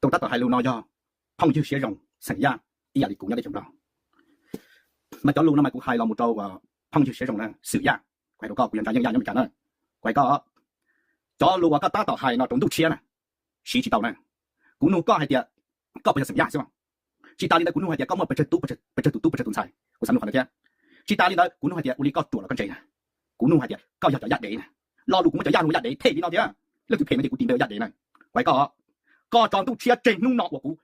Tus tab tom hais lus no yog phooj ywg siab zoo xeem Yaj ib yam li kuv nyob teb chaws Nplog. Mas cov lus no mas kuv hais los mus rau phooj ywg siab zoo na xeem Yaj, kuv hais rau koj, kuv yog Ntsa Yeej Yaj nyob Meskas na. Kuv hais koj, cov lus uas koj tab tom hais no rau Ntuj Tshiab na, siv tsis tau na. Kuv nug koj hais tias koj puas yog xeem Yaj xwb. Tsis tas li ntawd kuv nug hais tias koj muaj pes tsawg tub, pes tsawg tus tub, pes tsawg tus ntxhais, kuv xav nug qhov ntawd thiab. Tsis tas li ntawd kuv nug hais tias ua li koj ruam los koj ntse na. Kuv nug hais tias koj yog cov Yaj dev na. Lo lus kuv muab cov Yaj nug ua Yaj dev them li no thiab. Leej twg phem no ces kuv tis npe ua Yaj dev na. Kuv hais koj, koj tso Ntuj Tshiab tseg hnub no uas kuv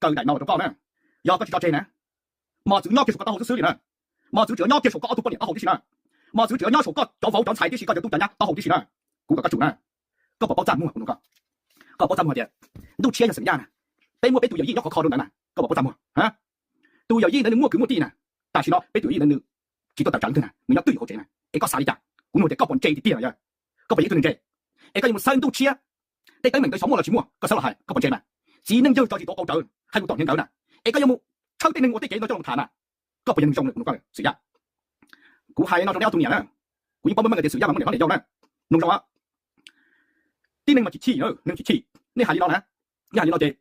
kaw daim no los rau koj na. Yog koj tsis tso tseg na, mos txwv nyob kiag saum koj taub hau xwb xwb li na. Mos txwv tsis nyob kiag saum koj ob tug poj niam taub hau tib si na. Mos txwv tsis nyob saum koj cov vauv cov ntxhais tib si, koj cov tub cov nyab taub hau tib si na. Kuv kom koj tsum na. Koj puas paub txaj muag, kuv nug koj, koj puas paub txaj muag tias Ntuj Tshiab yog xeem Yaj na, peb muab peb tus yawm yij nyob khov kho rau ntawd na, koj puas paub txaj muag? Tus yawm yij ntawd nws muaj kwv muaj tij na, tam sim no peb tus yawm yij ntawd nws tsis tuaj tawm tsam leej twg na, nws nyob twj ywm hauv tsev na. Es koj xav li cas? Kuv nug tias koj puas ntse tiag tiag los yog koj puas yog ib tug neeg ntse? Es koj yuav mus xawb Ntuj Tshiab tej teeb meem ntawd xyov muaj los tsis muaj, koj xawb los hais koj puas ntse mas? Txiv neej yawg tso tsis tuav qau rawv hais lus tom hniav nkawd na. Es koj yuav mus tshawb tej neeg ua tej kev no coj los tham na. Koj puas yog neeg zoo? Kuv nug koj xeem Yaj. Kuv hais no rau neb ob tug niam na, kuv yeej paub meej meej tias xeem Yaj mas muaj niam hlob niam yau na. Mloog zoo, tib neeg mas chim chim, neeg chim chim. Nej hais li no na, nej hais li no ces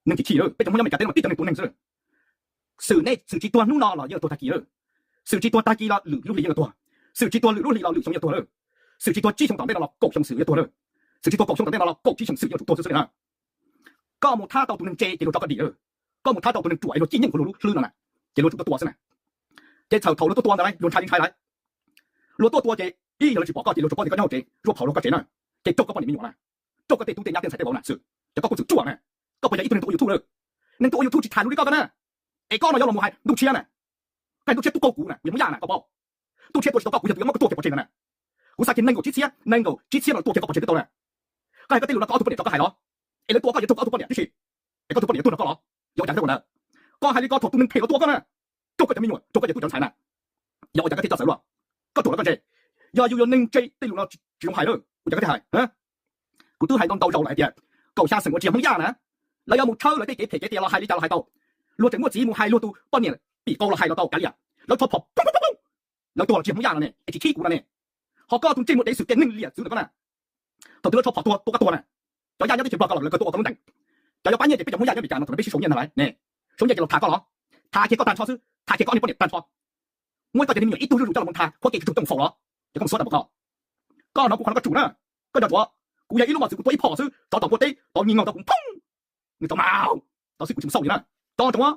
neeg chim chim, peb cov Hmoob nyob Meskas teb no tib cov neeg tuag neeg xwb. Xwm nej xwm tsis tuag hnub no los yeej tuag tag kis lawm. Xwm tsis tuag tag kis los lwm lub hlis yeej yuav tuag. Xwm tsis tuag lwm lub hlis los lwm xyoo yuav tuag lawm. Xwm tsis tuag tsib xyoo tom ntej no los kaum xyoo xwm yuav tuag lawm. Xwm tsis tuag kaum xyoo tom ntej no los kaum tsib xyoo xwm yuav tsum tuag xwb xwb li na. Koj mus thab tau tus neeg ntse ces luag tso koj dim lawm. Koj mus thab tau tus neeg ruam es luag cim nyeej hauv luag lub hlwb no na, ces luag tsum tuaj tua xwb na. Ces txhawm thaum luag tuaj tua ntawd luag ntshai li ntshai lawm. Luag tuaj tua ces ib yog luag tsis pom koj ces luag tsuas paub tias koj nyob hauv tsev, luag pom luag koj tsev na, ces rau koj poj niam me nyuam na, rau koj tej tub tej nyab tej ntxhais tej vauv na xwb. Ces koj kuj txwm tsuaj na. Koj puas yog ib tug neeg tuaj ua YouTube lawm? Neeg tuaj ua YouTube tsis tham lus li koj ko na. Es koj no yog los mus hais Ntuj Tshiab na, koj hais Ntuj Tshiab tuaj kaug kuv na, kuv yog Hmoob Yaj na, koj paub. Ntuj Tshiab tuaj tsis tau koj, kuv yog tus yuav muab koj tua kiag pov tseg ntawd na. Kuv xav kiag nees nkaum tsib txhiab, nees nkaum tsib txhiab no tuaj kiag koj pov tseg twb tau na. Koj hais koj tej lus no koj ob tug poj niam tso koj hais los? Es lawv tua koj yuav raug koj ob tug poj niam tib si. Es koj tus poj niam yuav tuag nrog koj los? Yog ua cas koj ua ntawd? Koj hais li ko thaum tus neeg phem los tua koj na, raug koj cov me nyuam, raug koj cov tub cov ntxhais na, yog ua cas koj thiaj txawv luaj? Koj ruam los koj ntse. Yog yus yog neeg ntse tej lus no tsis zoo hais lawm, ua cas koj thiaj hais? Kuv twb hais ntau ntau zaus lawm hais tias kaum xya xeem uas tsis yog Hmoob Yaj na, lawv yuav mus tshawb lawv tej kev phem kev qias los hais li cas los hais tau. Luag tseem muaj txiv mus hais luag tus poj niam pim qau los hais los tau kav liam. Lawv rho phom phooj phooj phooj, lawv tuag los tsis yog Hmoob Yaj no ne, es tsis khib kuv no ne. Ho koj tus ntsej muag dev xwm tiag neeg liam xwb ntawm koj na. Thaum twg lawv rho phom tua tua koj tuag na? Cov Yaj nyob teb chaws Nplog ko los lawv kawg tuaj ua koj lub ntees. Cov yuav pab nyiaj ces peb cov Hmoob Yaj nyob Meskas no thaum no peb sib sau nyiaj ntag lauj ne. Sau nyiaj ces los tham koj los? Tham kiag koj tag nrho xwb, tham kiag koj ob niag poj niam tag nrho. Muab koj cov niag me nyuam ib tug zuj zus coj los mus tham qhuab kev tsuj tsuj tooj faus los? Ces koj mus xuab ntawm koj. Koj hnov kuv qhov no koj tsum na. Koj nco ntsoov, kuv yog ib lub mos txwv kuv tua ib phom xwb tsov tom npua teb tov nyiag nkaus tau kuv phooj, nws tsov mau. Tov xwb kuv tsis mus xauj li na. Tso ntsoov,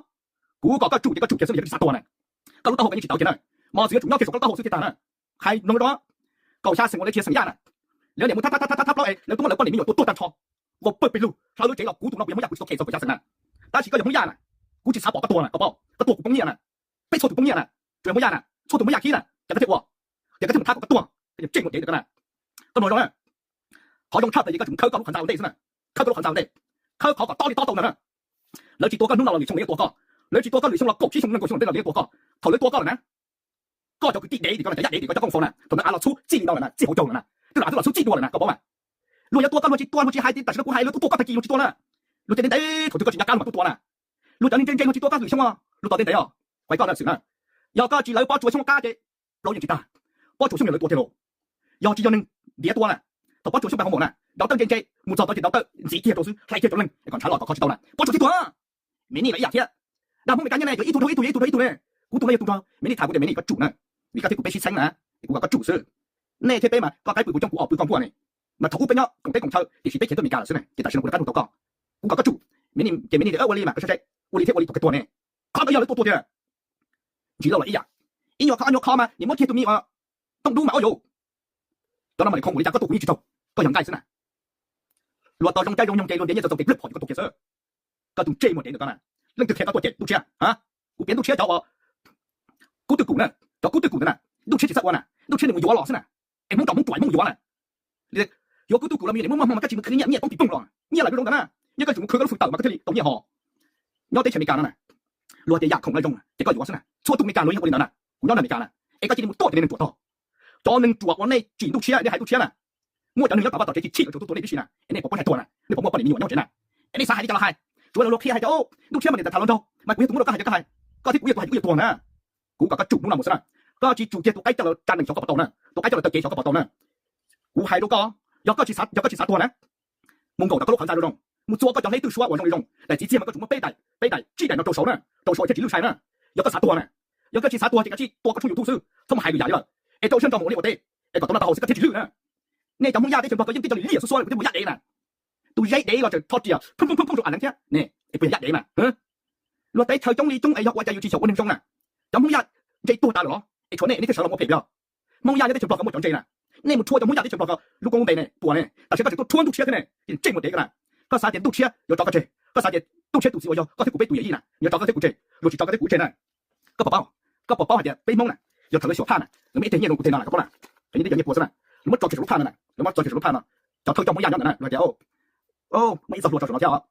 kuv kom koj tsum ces koj tsum kiag xwb, yog koj tsis xav tuag na, koj lub taub hau koj yeej tsis tawv kiag na. Mos txwv yuav tsum nyob kiag saum koj lub taub hau xwb thiaj tag na. Hais mloog rau, kaum xya xeem uas lawv tsis yog xeem Yaj na, lawv niam mus thab thab thab thab plaub es lawv twb muab lawv poj niam me nyuam tua tuag tag nrho, vau pawg pes lug hla lub tsev los kuv tus no kuv yog Hmoob Yaj kuv tsis tau khem txog kaum xya xeem na. Tab sis koj yog Hmoob Yaj na, kuv tsis xav pom koj tuag na, koj paub, koj tuag kuv poob nyiaj na. Peb txhua tus poob nyiaj na, tsuas yog Hmoob Yaj na, txhua tus Hmoob Yaj khib na, cas koj thiaj ua? Ces koj thiaj mus thab kom koj tuag, koj yog ntsej muag dev ntawm koj na. Koj mloog zoo na, qhov zoo tshaj plaws ces koj tseem khawb koj lub qhov ntxa ua ntej xwb na, khawb koj lub qhov ntxa ua ntej, khawb qhov kom tob li tob tau ntag na. Lawv tsis tua koj hnub no los lwm xyoo lawv yuav tua koj, lawv tsis tua koj lwm xyoo los kaum tsib xyoo nees nkaum xyoo ntawm no lawv yuav tua koj. Thaum lawv tua koj lawm na, koj cov kwv tij dev tim koj na, cov Yaj dev tim koj cov kooj faus na, thaum ntawd av los txhub txij li no lawm na, txij hauv caug lawm na, twb los av twb los txhub txij dua lawm na, koj paub mas. Luag yuav tua koj luag tsis tua, luag tsis hais tias tam sim no kuv hais lawv tuaj tua koj tag kis luag tsis tua na. Luag cov neeg ntev thaum twg koj tsis nco qab luag mam tuaj tua na. Luag cov neeg ntse ntse luag tsis tua koj lwm xyoo, luag tos ntev ntev os. Kuv hais koj na xwm na, yog koj tsis lawv pob tsuas xyoob qab ces plaub yeej tsis tag. Pob tsuas xyoob yog lawv tua tiag lauj. Yog tsis yog neeg ntiav tua na, thaum pob tsuas xyoob pab hauv maum na, ntaus tawj ntse ntse, mus txog tod ces ntaus tawj ntxiv kiag rau xwb, hlais kiag rau leej es kom ntshav los kom kho tsis tau na, pob tsuas thiaj tuag. Miv nij los ib yam thiab. Dab Hmoob Meskas nyob ne, yog ib tug rau ib tug, ib tug rau ib tug ne. Kuv tus no yog tus nrog Miv nij tham, kuv tias Miv nij koj tsum na, vim koj thiab kuv peb sib txheeb na, es kuv kom koj tsum xwb. Nej thiab peb mas koj qaib pw kuv coob, kuv ob pw koj nkuaj ne. Mas thaum ub peb nyob koom teb koom chaw tiam sis peb cheem tuaj Meskas lawm xwb na, ces tam sim no kuv rov qab nug tau koj. Kuv kom koj tsum. Miv nij ces Miv nij tias ua li mas koj saib seb, ua li thiab ua li thaum kawg tuag ne. Qhov ntawd yog lawv tuaj tua tiag. Ntsis lauj los ib yam. Ib nyuag qhov ob nyuag qhov mas nim muab kiag tus me nyuam tooj dub mas ua yus. Cov no mas nim khoo kuv li cas koj tuaj kuv yeej tsis raug, koj yog nqaij xwb na. Luag tau zoo caij zoo nyoog ces luag ntiav nyiaj txaus txaus ces plawg phom ces koj tuag kiag xwb. Koj tus ntsej muag dev ntawm koj na. Leej twg qhia koj tuaj ces Ntuj Tshiab a? Kuv piav Ntuj Tshiab cov uas kub twj kum na, cov kub twj kum ntawd na, Ntuj Tshiab tsis txawj ua na, Ntuj Tshiab nws mus yuav los xwb na. Es Hmoob nrog Hmoob ruam Hmoob mus yuav na. Yuav kub twj kum los me nyuam muaj hmoo mas koj tsis mus khwv nyiaj, nyiaj poob tim poog los, nyiaj los zoo zoo ntawd na. Nyiaj koj tsis mus khwv koj lub fwj tawm mas koj thiaj li tau nyiaj hos. Nyob teb chaws Amelikas no na, luag tias yam khoom no zoo ces koj yuav xwb na. Txhua tus Amelikas luag yeej ua li ntawd na. Kuv nyob Amelikas na, es koj cia li mus tuaj cov neeg ruam tog. Cov neeg ruam uas nej tsim Ntuj Tshiab, nej hais Ntuj Tshiab na, muaj cov neeg nyob tom vaj tom tsev chim chim los tsuas tuaj tua nej tib si na, es nej puas paub hais tuag na, nej puas muaj poj niam me nyuam nyob tsev na? Es nej xav hais li cas los hais. Tsuav los luag qhia hais tias Ntuj Tshiab mas niam tais tham hluas nraug, mas kuv yog tus muaj rau koj hais tias koj hais, koj thiab kuv yeej tuag hais kuv yeej tuag na. Kuv kom koj tsum hnub no mus xwb na. Koj tsis tsum kiag tus qaib coj los tsa nees xyov koj puas tau na, tus qaib coj los taw kev xyov koj puas tau na. Kuv hais rau koj, yog koj tsis xav, yog koj tsis xav tuag na, mus nkaum tom koj lub qhov ntxa zoo zoo, mus txua koj cov hleb twj suab uas zoo li zoo daim txiv txiag mas koj tsum muab peb daim, peb daim tsib daim no rau saud na, rau saud thiaj tsis lwj sai na. Yog koj xav tuag na, yog koj tsis xav tuag ces kav tsij tua koj tshooj YouTube xwb, txhob mus hais lwm yam li lawm, es rau siab ntso mus ua liaj ua teb, es kom tau noj tau haus xwb koj thiaj tsis lwj na. Nej cov Hmoob Yaj teb chaws Nplog ko yeej tib co li liaj xwb xwb, kuv twb mus yaj dev na. Tus zeb dev los tseem tho riam phoob phoob phoob rau av leev thiab ne, es puas yog yaj dev mas? Luag teb chaws coob li coob es yog ua cas yus tsis xyaum ua neeg zoo na? Cov Hmoob Yaj ntse tuag tas lawm los es tshuav nej, nej thiaj sawv los ua phem li os. Hmoob Yaj nyob teb chaws Nplog ko muaj cov ntse na, nej mus rhuav cov Hmoob Yaj teb chaws Nplog ko lub koob lub npe ne puas ne? Tam sim koj tseem tuaj rhuav ntuj tshiab thiab ne, ces ntsej muag dev koj na. Koj xav tias ntuj tshiab yuav tso koj tseg, koj xav tias ntuj tshiab tus txiv uas yog koj thiab kuv peb tus yawm yij na yuav tso koj thiab kuv tseg, luag tsis tso koj thiab kuv tseg na. Koj puas paub, koj puas paub hais tias peb Hmoob na, yog thaum lawv xyuas phaj na, lawv muaj ib teg nyiaj rau kuv teg no na, koj paub na, cov nyiaj teb cov nyiaj puas xwb na, lawv muab tso kiag saum lub phaj no, lub phaj no, cov thawj coj Hmoob Yaj nyob ntawd na, lawv tias muaj ib txoj hlua tso saum no thiab os,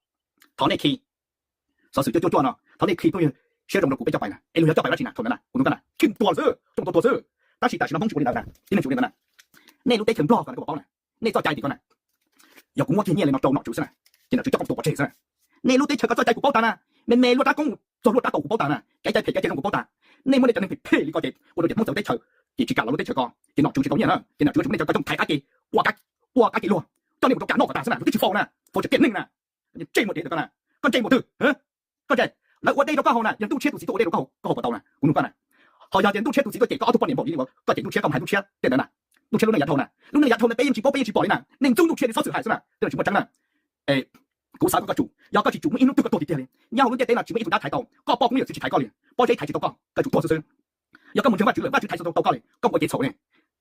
thov nej khi, xov xwm cuaj cuaj no, thov nej khi tuaj, siab zoo rau kuv peb cov pais na, es luag yuav coj pais ua dab tsi na, thaum ntawd na kuv nug koj na, khi tuag xwb, coj mus tua tuag xwb. Tab sis tam sim no Hmoob tsis ua li ntawd na, tib neeg tsis ua li ntawd na. Nej lub teb chaws Nplog ko na koj puas paub na, nej txoj cai tim ko na, yog kuv muab kiag nyiaj li no rau nom tswv xwb na, ces nom tswv coj koj mus tua pov tseg xwb. Nej lub teb chaws ko txoj cai kuv paub tas na, me me luaj rab koob txog luaj rab taus kuv paub tas na, kev cai phem kev cai zoo kuv paub tas. Nej muab nej cov neeg phem phem li ko ces ua rau cov Hmoob txawv teb chaws, ces tsis kam los lub teb chaws ko, ces nom tswv tsis tau nyiaj na, ces nom tswv tsuas muab nej cov ko coj mus thaiv qab ke, ua qab ke luag, coj nej mus rau kam noj kom tas xwb na, lawv twb tsis faus na, faus tsis tiam neeg na. Ntsej muag dev ntawd koj na, koj ntsej muag twg? Koj ntsej, lawv ua dej rau koj haus na, yog ntuj tshiab tus txiv tuaj ua dej rau koj haus puas tau na, kuv nug koj na. Ho yog tias ntuj tshiab tus txiv tuaj cem koj ob tug poj niam npaum li uas koj cem ntuj tshiab koj mus hais ntuj tshiab tej ntawd na, ntuj tshiab lub neej yav dhau na, lub neej yav dhau ntawd peb yeej tsis paub peb yeej tsis pom li na, nej ntxub ntuj tshiab li txhob xwm hais xwb na, tej no tsis muaj tseeb na. Es kuv xav kom koj tsum, yog koj tsis tsum muaj ib hnub twg koj tuag tiag tiag li. Nyob hauv lub ntiaj teb no tsis muaj ib tug dab thaiv tau, koj poj koob yawm txiv tsis thaiv koj li, poj zeb thaiv tsis tau koj, koj tsum tuag xwb xwb. Yog koj mus ntseeg Vajtswv lawm Vajtswv thaiv tsis tau koj li, koj mus ua cev txhaum li.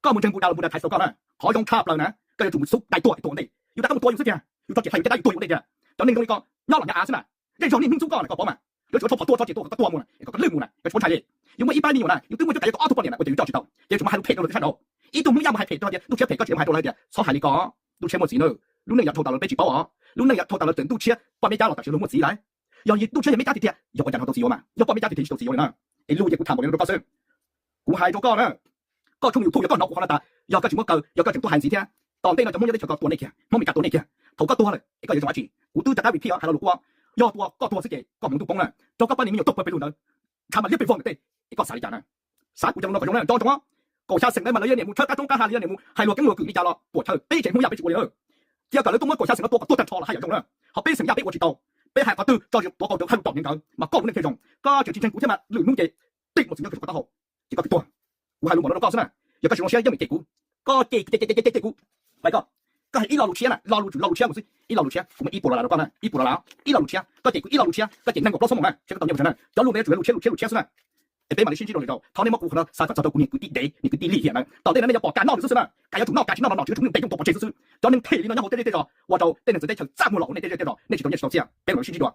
Koj mus ntseeg Buddha los Buddha thaiv tsis tau koj na, qhov zoo tshaj plaws na koj yuav tsum mus xub dai tuag es tuag ua ntej. Yus rov qab mus tua yus xwb tiag, yus tso ceg hais yus caj dab yus tuag yus ua ntej tiag. Cov neeg zoo li koj nyob los nyob av xwb na, zej zog niaj hnub ntxub koj na koj paub mas. Lawv tsuas tshov phom tua tso ceg tua kom koj tuag mus na, es kom koj lwj mus na, koj tsis paub ntshai li. Yus muaj ib pab me nyuam na, yus twb muaj cuab kav yuav tau ob tug poj niam na ua cas yus tso tsis tau, ces yuav tsum mus hais lus phem rau lawv thiab sab nraud. Ib tug Hmoob Yaj mus hais phem rau tias ntuj tshiab phem koj tsis mus hais rau lawv tias txhob hais li ko, ntuj tshiab muaj txiv na, lub neej yav dhau tas lawm peb tsis paub os, lub neej yav dhau tas lawm txawm ntuj tshiab poj me cab los tam sim luag muaj txiv lawm. Yog ntuj tshiab yog me cab tiag tiag, yog ua cas ho tau txiv yuav mas, yog poj me cab tiag tiag tsis tau txiv yuav li na. Es lus ces kuv tham npaum li no rau koj xwb. Kuv hais rau koj na, koj tshooj YouTube yog koj hnov kuv qhov no tas, yog koj tsis muab kaw, yog koj tseem tuaj hais ntxiv thiab, tom ntej no cov Hmoob nyob teb chaws ko tua nej kiag, Hmoob Meskas tua nej kiag. Thaum koj tuag lawm es koj yuav zoo dab tsi? Kuv twb rov qab repeat hais lo lus qub, yog tua koj tuag xwb ces koj hmoov ntuj poob na. Rau koj pab niag me nyuam tuag pawg pes lug ntawd, ntshav mas liab pes vog ntawm tej, es koj xav li cas na? Xav kuv cov lus no kom zoo na, nco ntsoov. Kaum xya xeem ntawd mas lawv yog niam mus tshawb qab roob qab hav, lawv yog niam mus hais luag keeb luag kwm li cas los puam chaw, peb tseem Hmoob Yaj peb tsis ua li na. Cia kom lawv tuaj muab kaum xya xeem no tua kom tuag tag nrho los haj yam zoo na. Ho peb xeem Yaj peb ua tsis tau, peb hais qhov twg tso tuav kaus rau haj lus tom niag nkawd mas koj lub neej thiaj zoo. Koj tseem tsis ntseeg kuv thiab mas lwm hnub ces tej mos txwv nyob koj taub hau. Ces koj twb tuag. Kuv hais lus npaum no rau koj xwb na, yog koj tsis zoo siab yeej meem cem kuv. Koj cem cem cem cem kuv, pais koj, koj hais ib lo lus tshiab na, lo lus tswm lo lus tshiab mus xwb, ib lo lus tshiab kuv muab ib puas dollar rau koj na, ib puas dollar, ib lo lus tshiab koj cem kuv ib lo lus tshiab koj cem nees nkaum plaub xuab moos na seb koj tau nyiaj mus na. Cov lus ntawd tsuas yog lus tshiab lus tshiab lus tshiab xwb na. Es peb mam li sib ntsib rau lwm zaus, thov nej muab kuv qhov no xa kom txog rau kuv niag kwv tij dev niag kwv tij lig hiam na. Tom ntej no nej yuav pom kam noj nws xwb xwb na, kam yuav tsum noj kam tsis noj no nom tswv yuav tsum muab nws ntes coj mus tua pov tseg xwb xwb. Cov neeg phem li no nyob hauv tej zej tej zos ua rau tej neeg txawv teb chaws txaj muag los hauv nej tej zej tej zos, nej tsis tau nyiaj tsis tau txiaj, peb mam li sib ntsib dua.